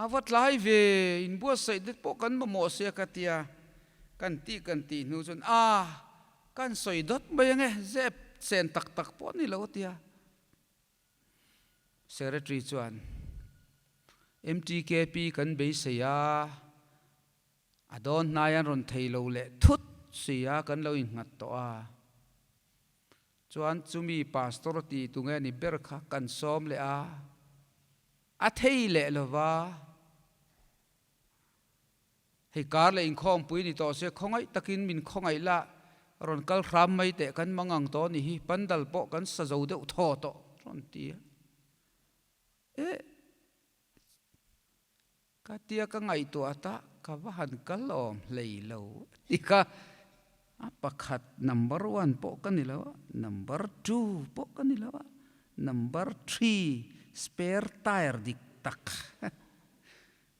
A va tlai ve, inbuatsaih det pawh kan mamawh sia ka tia. Kan tih kan tih hnu chuan a, kan sawi dawt mai ange, zep sen tak tak pawh a ni lo a tia. Secretary chuan, MTKP kan beisei a, a dawn hnai an rawn thei lo leh thut si a, kan lo innghat tawh a. Chuan chumi pastor ti tu nge ni ber kha kan sawm leh a, a thei leh lo va. Hei kar leh inkhawmpui ni tawh se khawngaih takin min khawngaih la, rawn kal hram mai teh kan mang ang tawh ni hi, pandal pawh kan sa zo deuh thaw tawh rawn ti a. Eh, ka tia ka ngaihtuah ta ka va han kal awm hlei lo a ti kha, a pakhat number one pawh ka ni lo a, number two pawh ka ni lo a, number three spare tyre dik tak.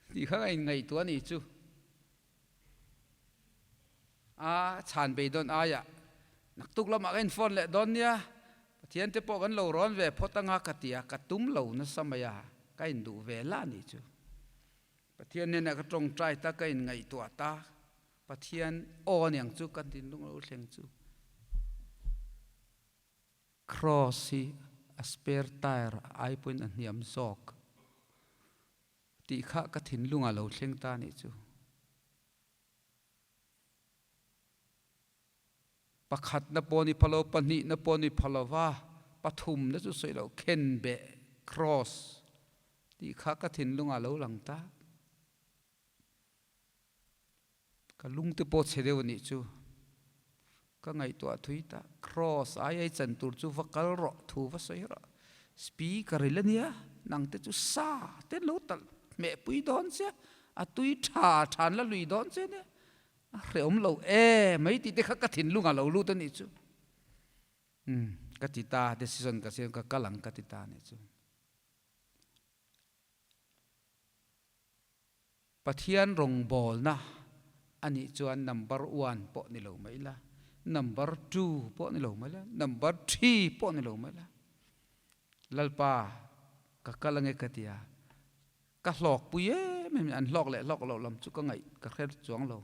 Tih kha ka inngaihtuah a nih chu. A chhan beidawn aiah naktuk lamah ka inphone leh dawn nia, Pathian te pawh kan lo rawn ve phawt anga ka ti a, ka tum lo nasa mai a, ka induh ve la a nih chu. Pathian hnenah ka tawngtai ta, ka inngaihtuah ta, Pathian aw aniang chu ka thinlung lo thleng chu. Cross hi a spare tyre ai pawhin a hniam zawk. Tih kha ka thinlungah lo thleng ta nih chu. Pakhatna pawh ni pha lo, pahnihna pawh ni pha lova, pathumna chu sawi loh khenbeh, cross, tih kha ka thinlungah lo lang ta. Ka lungte pawh chhe deuh nih chu. Ka ngaihtuah thui ta, Cross ai ai chan tur chu va kal rawh, thu va sawi rawh. Speaker i la nia, nang te chu sa te lo talh hmeh pui dawn che, a tui tha than la lui dawn che nia, a hrehawm lo e mai tih te kha ka thinlung ah lo lut a nih chu. Umm ka ti ta, decision ka siam ka kal ang ka ti ta a nih chu. Pathian rawngbawlna a nih chuan number one pawh ni lo mai la, number two pawh ni lo mai la, number three pawh ni lo mai la, Lalpa ka kal ange ka ti a, ka hlawkpui em em an hlawk leh hlawk loh lam chu ka ngaih ka hre chuang lo.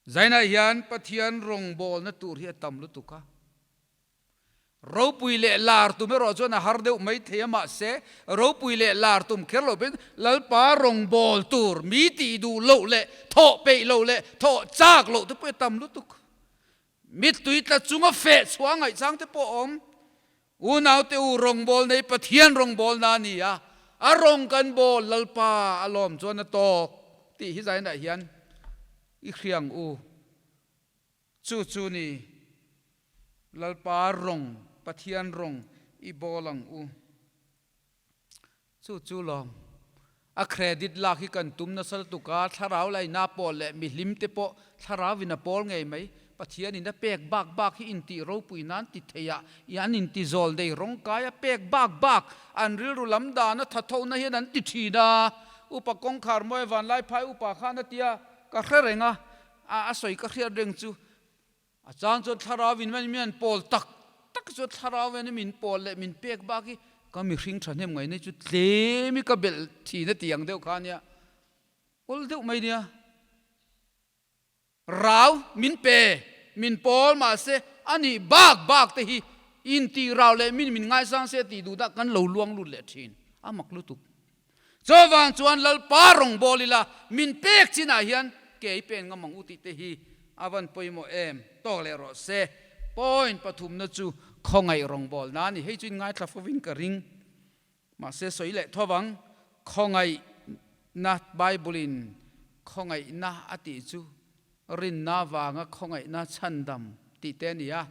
Zainah hian Pathian rawngbawlna tur hi a tam lutuk a. Ropui leh lar tum erawh chuan a har deuh mai thei a, mahse ropui leh lar tum kher lo pawhin Lalpa rawngbâwl tur mi tih duh loh leh thawh peih loh leh thawh châk loh te pawh a tam lutuk. Mittui tla chunga feh chhuah ngaihchang te pawh a awm. Unaute u, rawngbâwl nei Pathian rawngbâwlna a ni a, a rawng kan bâwl Lalpa a lawm chuan a tâwk tih hi zainah hian i hriang u. Chu chu ni, Lalpa rawng, Pathian rawng i bâwl ang u. Chu chu lawm. A credit lak hi kan tum nasa lutuk a, thlarau laina pawh leh mihlim te pawh thlarau in a pawl ngei mai. Pathianin a pek bak bak hi intih ropui nan ti thei a, an inti zawl dei rawng kai a pek bak bak an rilru lam dan a thathona hian an ti thin a. Upa kawngkhar mawi Vanlaiphai upa khan a tia ka hre reng a, a sawi ka hriat reng chu a chang chuan thlarau in min an pawl tak tak chuan thlarau in min pawl leh min pek bak hi ka mihring thahnem ngaihna chu tlem i ka belh thin a ti ang deuh kha nia awl deuh mai nia. Rau min pe, min pawl mahse a nih bak bak te hi intih rau leh min min ngaisang se tih duh dah kan lo luang lut leh thin. A mak lutuk. Chuvang chuan Lalpa rawngbâwl ila min pek chinah hian kei pen ngam ang u tih te hi a van pawimawh em? Tawk leh rawh se. Point pathumna chu khawngaih rawngbâwl na a ni. Hei chu in ngaithla fovin ka ring. Mahse sawi leh tho vang, khawngaihna, Bible-in khawngaihna a tih chu rinna vanga khawngaihna chhandam tih te a ni a.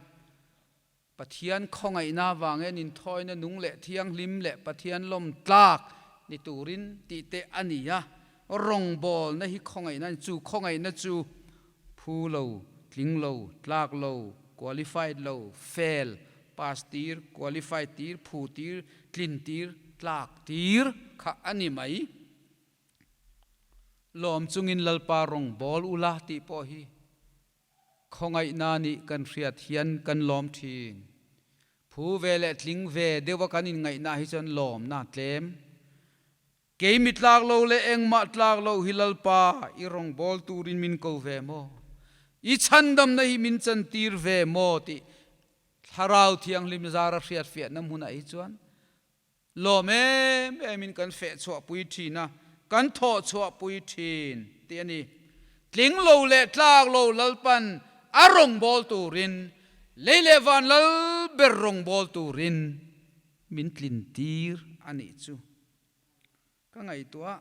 Pathian khawngaihna vangin inthawina nung leh thianghlim leh Pathian lawm tlak ni turin tih te a ni a. Rawngbawlna hi khawngaihna a ni. Chu khawngaihna chu phu lo, tling lo, tlak lo, qualified lo, fail, pass tir, qualified tir, phu tir, tlin tir, tlak tir kha a ni mai. Lawm chungin Lalpa rawngbâwl ula tih pawh hi khawngaihna nih kan hriat hian kan lawm thin. Phu ve leh tling ve deuha kan inngaihna hi chuan lawmna tlem. Kei mi tlak lo leh engmah tlak lo hi Lalpa, i rawngbâwl turin min ko ve maw? I chhandamna hi min chantir ve maw? tih Thlarau Thianghlim zara hriatfiahna hmunah hi chuan lawm em emin kan fehchhuahpui thin a, kan thawhchhuahpui thin tih a ni. Tling lo leh tlak lo Lalpan a rawngbâwl turin, lei leh van lal ber rawngbâwl turin min tlintir a nih chu. Ka ngaihtuah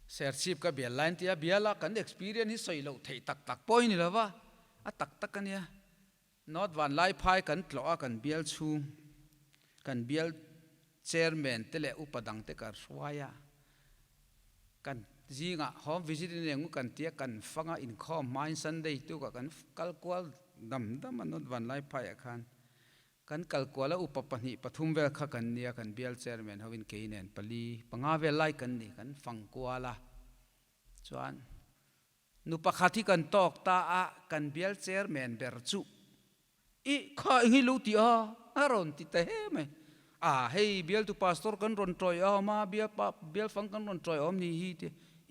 Serchhip ka bial lai an ti a, biala kan experience hi sawi loh theih tak tak pawh hi ni lo va, a tak tak a nia. North Vanlaiphai kan tlawh a, kan bial chhung, kan bial chairman te leh upa dang te ka hruai a, kan zingah home visit in eng u kan tia kan fang a, inkhawm hmain Sunday tukah kan kal kual dam dam a North Vanlaiphaiah khan. Kan kal kual a upa pahnih pathum vel kha kan nia, kan bial chairman ho in kei nen pali panga vel lai kan ni, kan fang kual a. Chuan nu pakhat hi kan tawk ta a, kan bial chairman ber chu i kha eng hi lo ti a, a rawn ti ta he mai. A hei bialtu pastor kan rawn tawi a awm a, bial pa bial fang kan rawn tawi a awm ni hi ti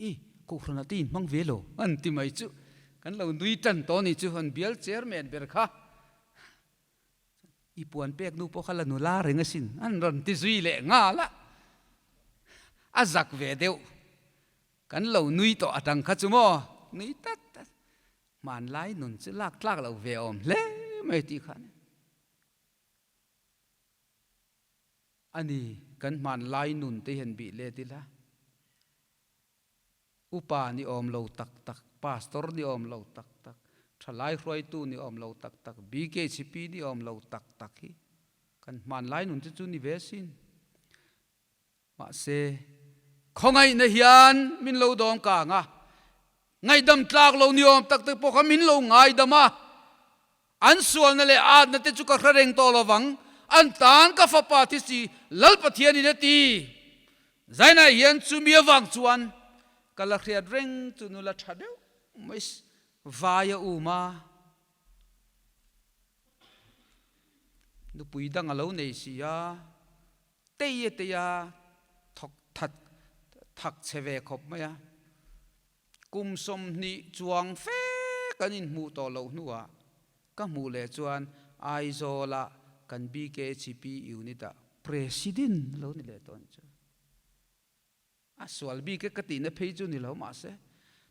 i kohhran ah te in hmang ve lo an ti mai chu kan lo nui tan tawh a ni chu an bial chairman ber kha. I puan pek nu pawh kha la nula reng asin, an rawn ti zui leh nghal a, a zak ve deuh. Kan lo nui tawh atang kha chu maw, nui tat tat. Hmanlai nun chu lak tlak lo ve awm hle mai tih kha a ni. A ni, kan hmanlai nun te hian bih let ila. Upa ni awm lo tak tak, Pastor ni awm lo tak tak, Thalai hruaitu ni awm lo tak tak, BKCP ni awm lo tak tak hi kan hmanlai nun te chu ni ve sin. Mahse, khawngaihna hian min lo dawm kang a, ngaihdam tlak lo ni awm tak tak pawh kha min lo ngaidam a, an sualna leh atna te chu ka hre reng tawh lovang, an tan ka fapa thi si Lal Pathianin a ti. Zainah hian chumi avang chuan ka la hriat reng chu nula tha deuh mai vai a um a, nupui dang a lo nei si a, tei a tei a, thawk that thak chhe ve khawp mai a. Kum 20 chuang fe kan inhmuh tawh loh hnuah ka hmuh leh chuan Aizawla kan BKHP unit-ah President lo ni leh tawh a ni chu. A sual bik e ka tihna phei chu ni lo mahse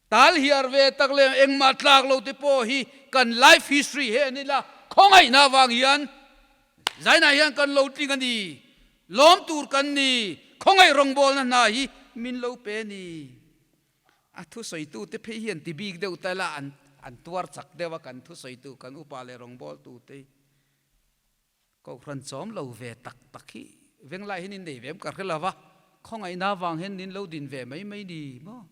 tal hiar ve tak leh engmah tlak lo te pawh hi kan life history he a ni la, khawngaihna avang hian zainah hian kan lo tling a ni, lawm tur kan ni, khawngaih rawngbawlna hna hi min lo pe a ni. A thusawitu te phei hian ti bik deuh ta ila an an tuar chak deuh a kan thusawitu kan upa leh rawngbawltu te hi kohhran chawm lo ve tak tak hi venglai hian in nei ve em ka hre lo va, khawngaihna avang hian nin lo din ve mai mai ni maw?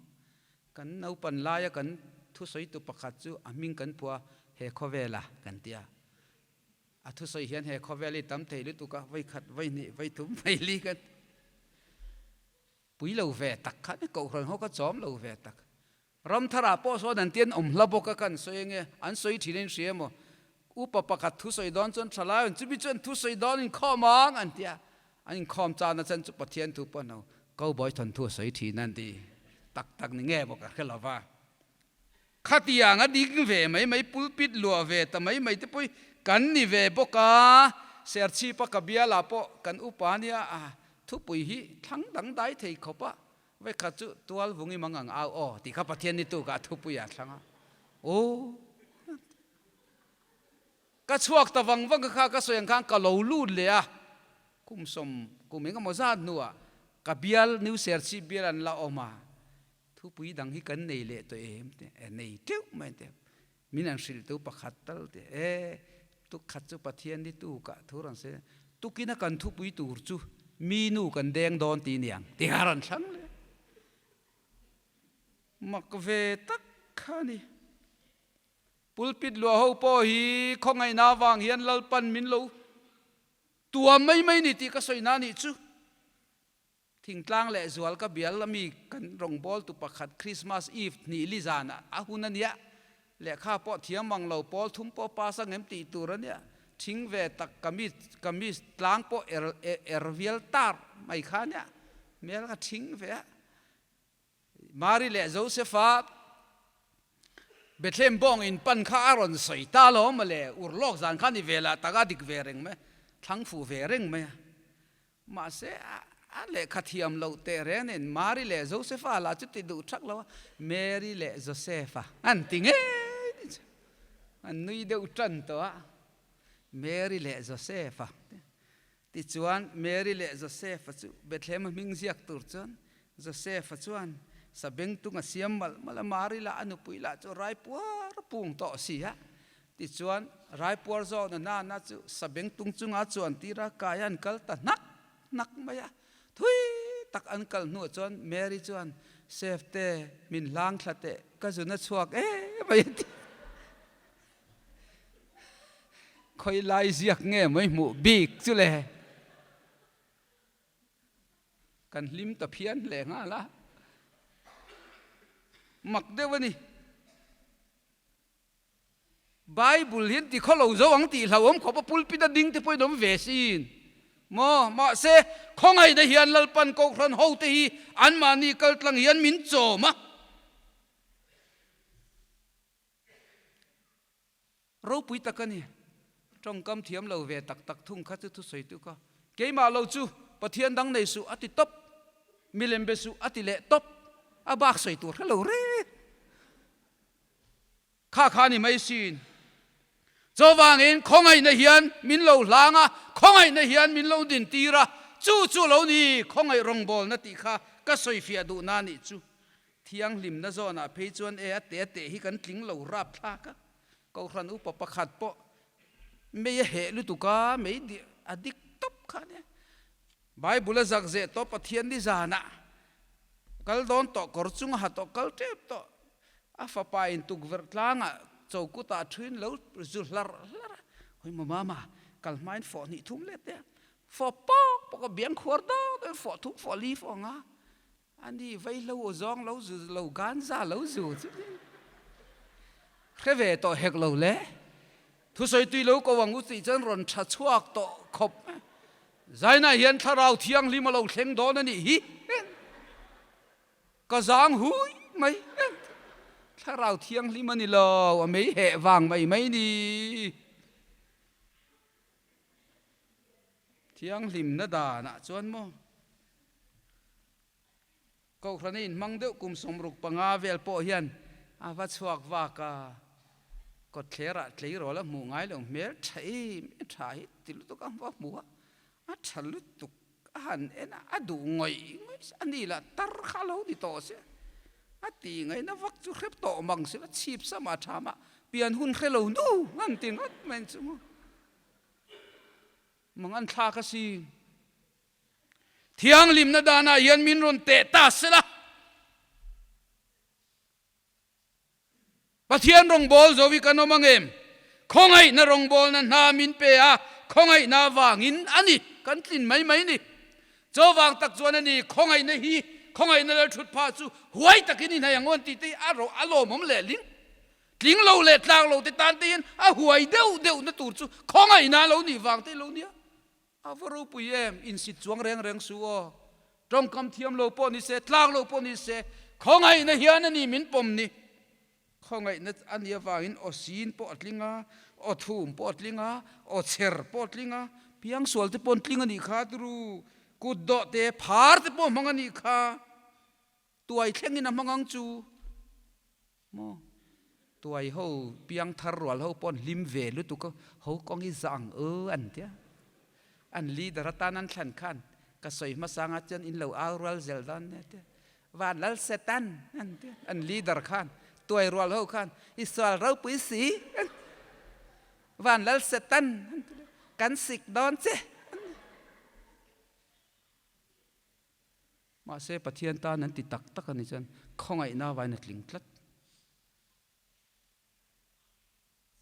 Kan naupan laia kan. Thusawitu pakhat chu a hming kan phua he khawvela kan ti a. A thusawi hian he khawvel hi tam thei lutuk a, vawi khat, vawi hnih, vawi thum, vawi li kan pui lo ve tak kha ni, kohhran ho kha chawm lo ve tak. Ramtharah pawh sawn an tian awm hla bawk a kan sawi ange, an sawi thin in hria emaw? Upa pakhat thusawi dawn chuan tha lai an chumi chuan thusawi dawn inkhawm ang an ti a, an inkhawm chana chan chu Pathian thu pawh no cowboy thawnthu a sawi thin an ti tak tak ni nge maw ka hre lo va. Khatiang a ding ve mai mai pulpit luah ve ta mai mai te pawh hi kan ni ve bawk a, Serchhipa ka bialah pawh kan upa nia a thupui hi thlang dangdai thei khawp a, Vekhat chu tual vung i mang ang au aw tih kha Pathian ni tuk ah thupui ah thlang a. Aw ka chhuak ta vang vang kha ka sawi ang khan ka lo lut leh a, kum sawm kum eng emaw zat hnuah ka bial New Serchhip bial an la awm a, thupui dang hi kan nei leh tawh em te, e nei teuh mai te, min an hrilh tu pakhat tal te, e tukkhat chu Pathian ni tuk ah thu rawn sawi a, tukina kan thupui tur chu mi nu kan deng dawn ti niang tih a rawn thlang leh mak ve tak kha a ni. Pulpit luah ho pawh hi khawngaihna avang hian Lalpan min lo tuam mai mai ni tih ka sawi na nih chu. Thingtlang leh zual ka bial ami kan rawngbawltu pakhat Christmas Eve hnih li zanah a hun a nia, lehkha pawh thiam ang lo, pawl thum pawh pass ang em tih tur a nia, thing ve tak kamis kamis tlang pawh er er vial tar mai kha a nia, hmel kha thing ve a. Mari leh Josefa Bethlehem bawng in pan kha a rawn sawi ta lo mawle, urlawk zan kha ni ve lah tak a dik ve reng mai, thlang fuh ve reng mai a. Mahse, a lehkha thiam loh teh reng nen Mari leh Josefa lah chu ti duh thak lo a, Mary leh Josefa an ti ngei ni chu. An nui deuh tan tawh a, Mary leh Josefa. Tichuan, Mary leh Josefa chu Bethlehem-a hming ziak tur chuan Josefa chuan sabengtung a siam malh malh a, Mari lah a nupui lah chu raipuar pung tawh si a. Tichuan, raipuar zawhna nana chu sabengtung chunga chuan tira kai a an kal ta hnak hnak mai a. Thui tak an kal hnuah chuan Mary chuan, Sefte, min hlang thla teh, ka zun a chhuak e mai a ti. Khawi lai ziak nge mai hmuh bik chu le? Kan hlim ta phian hle nghal a, mak deuh a ni. Bible hian ti khaw lo zo ang tih hlauhawm khawp a pulpit a ding te pawhin awm ve sin maw? Mahse, khawngaihna hian Lalpan Kohhran hote hi anmahni kaltlang hian min chawm a. Ropui tak a ni. Tawngkam thiam lo ve tak tak thung kha chu thusawi tu kha keimah lo chu Pathian dang nei suh a ti tawp, milem be suh a ti leh tawp, a bak sawi tur hre lo reng. Kha kha ni mai sin. Chuvangin khawngaihna hian min lo hlang a, khawngaihna hian min lo dintir a, chu chu lo ni khawngaih rawngbawlna tih kha ka sawifiah duhna nih chu. Thianghlimna zawnah phei chuan e a te a teh hi kan tling lo rap thlak a, Kohhran upa pakhat pawh mei a heh lutuk a, mei a dik tawp kha nia. Bible a zak zeh tawh Pathian ni zanah kal dawn tawh kawr chung a ha tawh kal tep tawh a fapa in tukverh tlangah chokutah thuin lo zu hlar hlar a, hawi maw mama kal hmain fawh hnih thum let te a, fawh pawk pawk a biang khuar dawt dawt fawh thum fawh li fawh ang a, Ani vaihlo aw zawng lo zu lo ganza lo zu chu hre ve tawh hek lo le. Thusawi tui lo ko ang u tih chuan rawn tha chhuak tawh khawp. Zainah hian thlarau thianghlim a lo thleng dawn a nih hi. Ka zang hui mai. Thlarau thianghlim a ni lo, a mei heh vang mai mai ni. Thianghlimna danah chuan maw Kohhran a inhmang deuh kum 65 vel pawh hian a va chhuak vak a, kawtthlerah tleirawl a hmuh ngai lo hmel tha em em tha hi ti lutuk a va hmu a, a tha lutuk a han en a, a duh ngawih ngawih a ni lah tar kha a lo ni tawh se a ti ngaihna vak chu hrep tawh mang se la chhip sama tha mah pian hun hre lo nu an ti ngawt mai chu maw. Mang an thlak a si. Thianghlimna danah hian min rawn teh ta sela. Pathian rawngbawl zo hi kan awm ang em? Khawngaihna rawngbawlna hna min pe a, khawngaihna avangin a ni, kan tlin mai mai ni. Chuvang tak chuan a ni, khawngaihna hi, khawngaihna lal thut phah chu huai takin i hnaih ang aw an tih te hi a ro a lawmawm leh ling. Tling lo leh tlak lo te tan te hian a huai deuh deuhna tur chu khawngaihna a lo nih vang te lo nia. A va ropui em, insit chuang reng reng suh aw. Tawngkam thiam lo pawh ni se, tlak lo pawh ni se, khawngaihna hian a ni min pawm ni. Khawngaihna a nih avangin aw sin pawh a tling a, aw thum pawh a tling a, aw chher pawh a tling a, piangsual te pawh an tling a nih kha turu, kut dawh te, phar te pawh a hmang a nih kha, tuai thlengin a hmang ang chu. Maw? Tuai ho, piang thar rual ho pawh an hlim ve lutuk a, ho kawng hi zah ang aw an tia. An leader atan an thlan khan ka sawi hmasa anga chuan in lo au rual zel dawn nia tia. Van lal Satan an tia. An leader khan tuai rual ho khan i sual ropui si an tia. Van lal Satan an tia. Kan sik dawn che an tia. Mahse, Pathian tan an ti tak tak a ni chuan khawngaihna vain a tling tlat.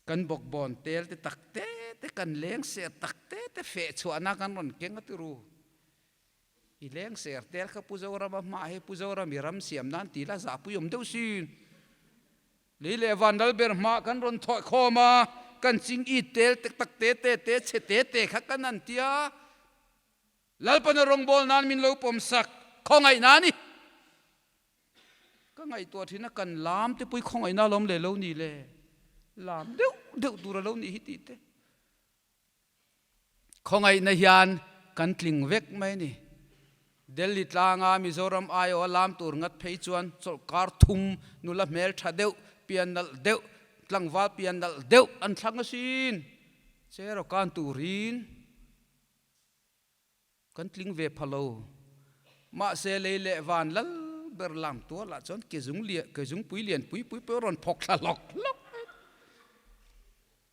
Kan bawkbawn tel te tak te te, kan leng ser tak te te feh chhuahna kan rawn keng a ti ru. I leng ser tel kha Pu Zorama hmaah hi Pu Zoram i ram siam nan ti la zahpui awm deuh sin. Lei leh van lal ber hmaah kan rawn thawih khawm a, kan ching i tel te tak te te te chhe te te kha kan an tia. Lalpana rawngbâwl nân min lo pawm sak khawngaihna a ni. Ka ngaihtuah ṭhin a, kan lam te pawh hi khawngaihna alawm leh lo ni le, lam deuh deuh tur a lo nih hi tih te. Khawngaihna hian kan tling vek mai a ni. Delhi tlânga Mizoram aiawha lam tur ngat phei chuan chawlhkar thum nula hmel ṭha deuh, pian nalh deuh, tlangval pian nalh deuh an thlang asin. Cherawkan turin. Kan tling ve pha lo. Mahse lei leh van lal ber lam tualah chuan ke zung lian, ke zungpui lian pui pui pawh a rawn phawk thla hlawk hlawk mai.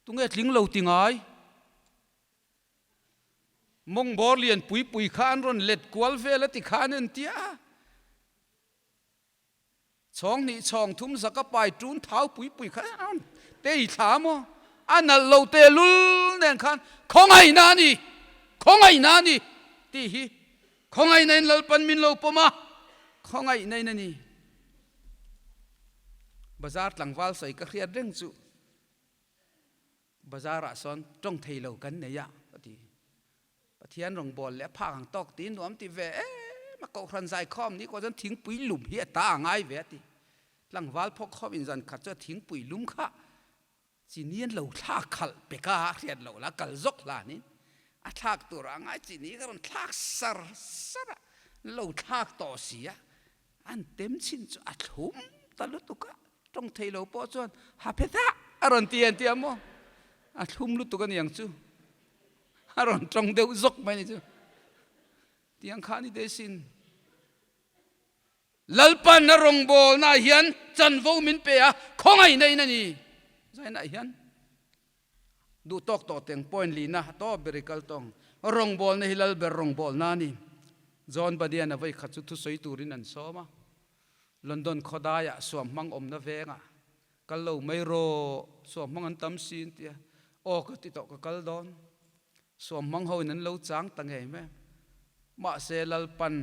Tunge tling lo ti ngai? Mawngbawr lian pui pui kha an rawn let kual vel a ti khan an tia. Chhawng hnih chhawng thum zaka pai tun thau pui pui kha a rawn tei thla maw? A nalh lo te lul nen khan khawngaihna a ni, khawngaihna a ni tih hi khawngaihna in Lalpan min lo pawm a, khawngaihna in a ni. Bazar tlangval sawi ka hriat reng chu bazar ah sawn tawng thei lo kan nei a ka ti. Pathian rawngbâwl leh a phak ang tâwk tiin nuam ti ve em a, Kohhran zaikhâwm ni kawh chuan thingpui lum hi a ta a ngai ve a ti. Tlangvâl phawk khawm in zan khat chu a thingpui lum kha chini an lo thlâk khalh pek a, a hriat loh la kal zawk hlanin a thlâk tur a ngai chini ka rawn thlâk sar sar a, an lo thlâk tawh si a, an tem chhin chu a thlum ta lutuk a, tawng thei lo pawh chuan ha phe thah a rawn ti an ti a maw, a thlum lutuk a niang chu. A rawn tawng deuh zawk mai ni chu. Tiang kha ni te sin. Lalpan a rawngbawlna ah hian chanvo min pe a, khawngaihna in a ni. Zainah hian duh tawk tawh teng point lina tawp ber i kal tawng. Rawngbawlna hi Lalber rawngbawlna a ni. John Bunyan a vawi khat chu thusawi turin an sawm a. London khawdaiah suamhmang awmna vengah Kal lo mai rawh, suamhmang an tam si an ti a, aw ka ti tawh ka kal dawn. Suamhmang ho in an lo chang ta ngei mai a, mahse Lalpan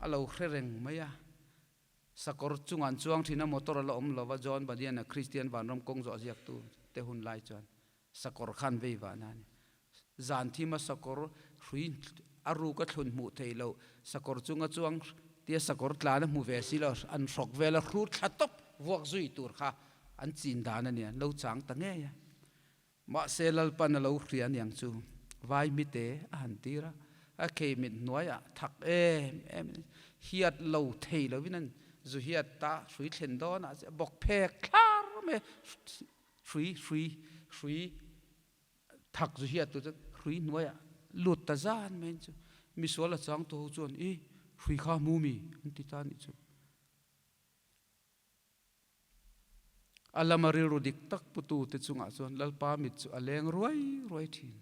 a lo hre reng mai a, sakawr chungah an chuang thin a, motor a la awm lo va, John Bunyan-a Kristian vanram kawng zawh ziaktu te hun lai chuan sakawr khan vei vahna a ni. Zan thima sakawr hrui a ruk a thlun hmuh theih loh, sakawr chunga chuang tia sakawr tlan a hmu ve si lo, an hrawk vel a hrut thla tawp vuak zui tur kha an chin dan a ni, an lo chang ta ngei a. Mahse Lalpan a lo hria aniang chu vai mite a han tir a, a khei mit hnuaiah thak em em in hiat lo thei lovin an zu hiat ta hrui thlen dawnah che bawk phek thlar mai a, hrui hrui hrui Thak zu hiat tu chuan hrui hnuaiah lut ta zan mai chu misual a chang tu ho chuan i hrui kha hmu mi an ti ta nih chu. A lama rilru dik tak putu te chungah chuan Lalpa mit chu a leng ruai ruai thin.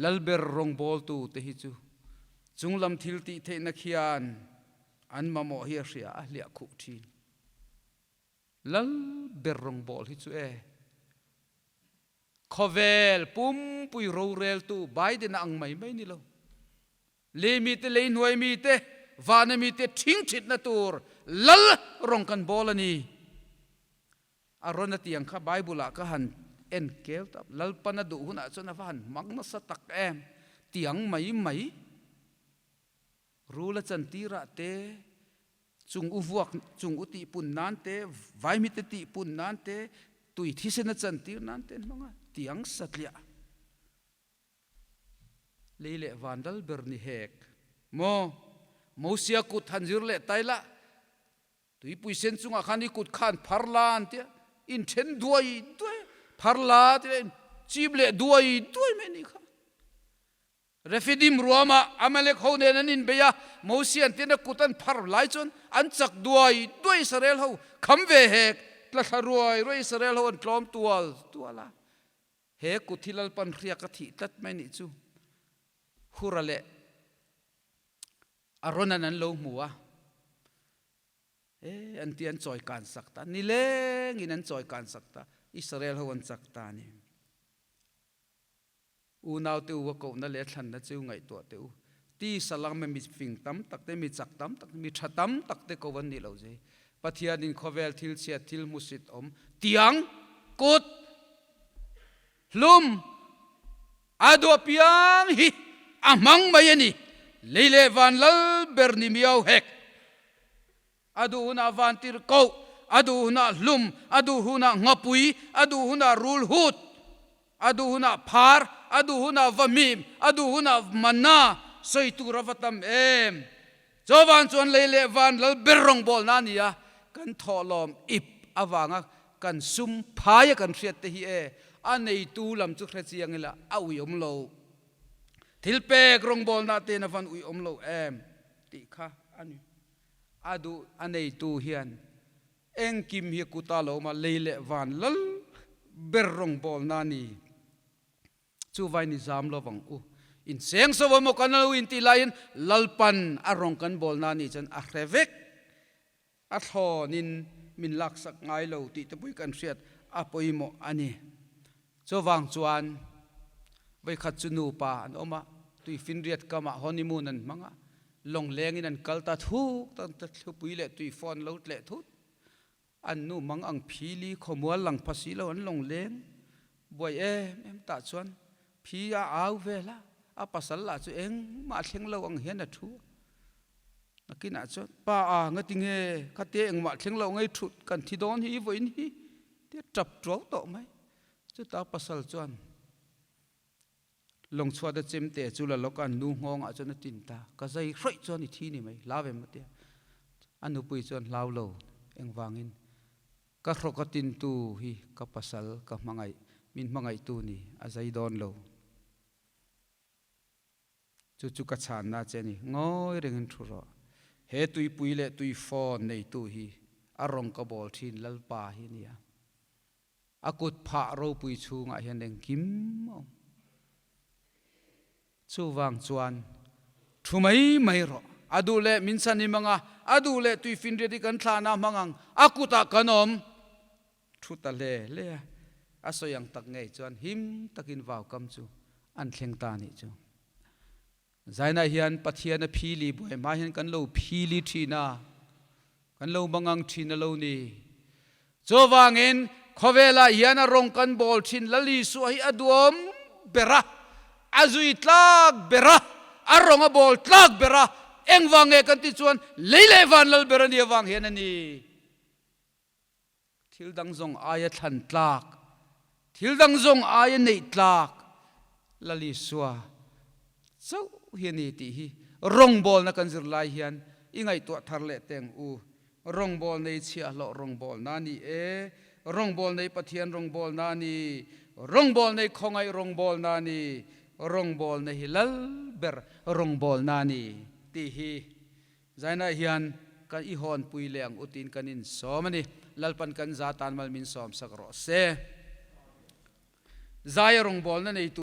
Lalber rawngbawltu te hi chu chunglam thil tih theihna khian an mamawh hi a hria a hliah khuh thin. Lal ber rawngbâwl hi chu e. Khawvel pumpui roreltu Biden-a ang mai mai ni lo. Lei mite, lei hnuai mite, vana mite ṭhingṭhitna tur lal rawng kan bawl a ni. A rawn a ti ang kha Bible-ah ka han en kel tap. Lalpan a duh hunah chuan a va han hmang nasa tak em tiang mai mai. Rul a chantirah te, chung u vuak, chung u tihpun nan te, vaimite tihpun nan te, tui thisen a chantir nan te an hmang a, tiang satliah. Lei leh van dal ber ni hek maw? Mosia kut han zir leh tai la, tuipui sen chungah khan i kut khan phar la an tia, inthen duai duai, phar la tia in chip leh duai duai mai anih kha. Refidim ruamah Amalek ho nen an inbei a, Mosia an tina kut an phar lai chuan an chak duai duai Israel ho kham ve hek, tla thla ruai ruai Israel ho an tlawm tual tual a. He kut hi Lalpan hriak a thih tlat mai nih chu Hura leh Aronan an lo hmu a, e an ti an chawi kan sak ta, nilengin an chawi kan sak ta, Israel ho an chak ta a ni. Unaute u a kohna leh a thlanna chu ngaihtuah teh u. Ti salam e mi fing tam tak te, mi chak tam tak te, mi tha tam tak te ko an nih lo zai. Pathianin khawvel thil chhiat thil hmusit awm tiang kut hlum a duah piang hi a hmang mai a ni. Lei leh van lal ber ni miau hek. A duh hunah vantir koh, a duh hunah hlum, a duh hunah nghapui, a duh hunah rul hut, a duh hunah phar, a duh hunah vahmim, a duh hunah manna, sawi tur a va tam em! Chawvan chuan lei leh van lal ber rawngbawlna a ni a, kan thawhlawm ip avanga kan sum phaia kan hriat te hi e, a neitu lam chu hre chiang ila a uiawm lo. Thil pek rawngbawlna ten a van uiawm lo em tih kha a ni. A duh a neitu hian engkim hi kuta lo awm a, lei leh van lal ber rawngbawlna a ni. Chu vai ni zam lo vang u. Inseng so emaw kan lo intih laiin Lalpan a rawng kan bawlna a nih chuan a hre vek. A thlawnin min laksak ngai lo tih te pui kan hriat a pawimawh a ni. Chuvang chuan voikhat chu nupa an awm a, tuifinriat kamah honeymoon an hmang a, lawnglengin an kal ta thuk ta ta thlupui leh tuifawn lo tleh thut. An nu mang ang phili khawmual lang pha si lo an lawngleng buai em em tah chuan phi a au vel a, a pasal lah chu engmah thleng lo ang hian a thu a. Nakinah chuan pa a ngati nge khate engmah thleng lo ngei thut kan thi dawn hi i vawiin hi tia tap tuau tawh mai. Chuta pasal chuan lawngchhuat a chem te chu la lawk a, an nu nghawngah chuan a tin ta. Ka zai hrawih chuan i thi ni mai, hlau em a tia. A nupui chuan hlau lo, engvangin ka hrawk a tintu hi ka pasal ka hmangaih, min hmangaihtu ni, a zai dawn lo. Chu chu ka chhanna che a ni. Ngawi rengin thu rawh. He tuipui leh tui phone neitu hi a rawng ka bawl thin Lalpa hi a nia. A kut phah ropui chhungah hian engkim a awm. Chuvang chuan thu mai mai rawh. A duh leh min chhan i hmang a, a duh leh tuifinriat i kan thlahna a hmang ang, a kutah kan awm. Thu ta hle hle a, a sawi ang tak ngei chuan him takin vaukam chu an thleng ta anih chu. Zainah hian Pathian a phili buai hma hian kan lo phili thin a, kan lo mangang thin a lo ni. Chuvangin khawvelah hian a rawng kan bawl thin Lal Isua hi a duhawm ber a, a zui tlak ber a, a rawng a bawl tlak ber a, engvang nge kan tih chuan lei leh van lal ber a nih avang hian a ni. Thil dang zawng aia thlan tlak, thil dang zawng aia neih tlak Lal Isua chauh hi a ni tih hi rawngbawlna kan zir lai hian i ngaihtuah thar leh teng u. Rawngbâwl nei chhiahhlawh rawngbâwlna a ni e, rawngbâwl nei Pathian rawngbâwlna a ni, rawngbâwl nei khawngaih rawngbâwlna a ni, rawngbâwlna hi Lal ber rawngbâwlna a ni tih hi Zainah hian kan i hawnpui leh ang utin kan insawm a ni. Lalpan kan za tan mal min sawmsak rawh se. Zaia rawngbawlna neitu.